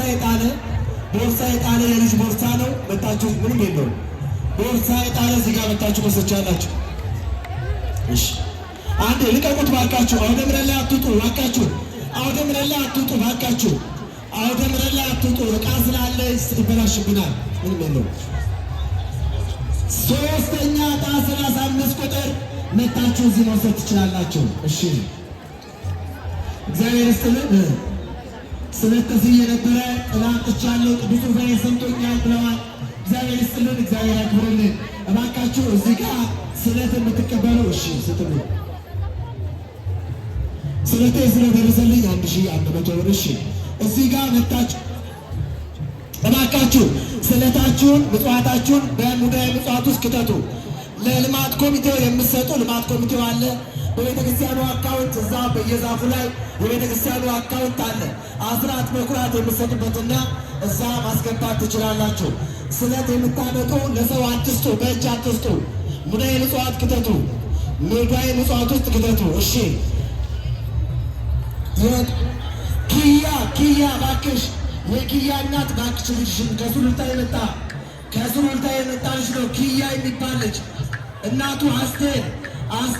የጣለ፣ ቦርሳ የጣለ፣ የልጅ ቦርሳ ነው። መታችሁ ምንም የለውም። ቦርሳ የጣለ እዚህ ጋር መታችሁ መውሰድ ትችላላችሁ። እሺ፣ አንዴ ልቀቁት ባካችሁ። አውደ ምሕረት ላይ አትውጡ ባካችሁ። አውደ ምሕረት ላይ አትውጡ ባካችሁ። አውደ ምሕረት ላይ አትውጡ። ዕቃ ስላለ ይበላሽብናል። ምንም የለውም። ሶስተኛ ዕጣ 35 ቁጥር መታችሁ እዚህ መውሰድ ትችላላችሁ። እሺ፣ እግዚአብሔር ይስጥልን። ስለት ተስዬ የነበረ ጥላ አምጥቻለሁ፣ ቅዱስ ሩፋኤል ሰምቶኛል ብለዋል። እግዚአብሔር ይስጥልን፣ እግዚአብሔር ያክብርልን። እባካችሁ እዚህ ጋር ስለት የምትቀበሉ፣ እሺ ስትሉ ስለቴ ስለደረሰልኝ 1100 ብር። እሺ፣ እዚህ ጋር መታችሁ እባካችሁ ስለታችሁን ምጽዋታችሁን በሙዳየ ምጽዋት ውስጥ ክተቱ። ለልማት ኮሚቴው የምትሰጡ ልማት ኮሚቴው አለ። በቤተ ክርስቲያኑ account እዛ በየዛፉ ላይ የቤተ ክርስቲያኑ account አለ። አስራት በኩራት የምትሰጡበትና እዛ ማስገባት ትችላላችሁ። ስለት የምታመጡ ለሰው አትስጡ፣ በእጅ አትስጡ። ሙዳየ ምጽዋት ክተቱ፣ ሙዳየ ምጽዋት ውስጥ ክተቱ። እሺ፣ ኪያ፣ ኪያ ባክሽ፣ የኪያ እናት ባክሽ፣ ልጅሽን ከሱሉልታ የመጣ ልጅ ነው ኪያ የሚባል ልጅ፣ እናቱ አስቴር፣ አስቴር።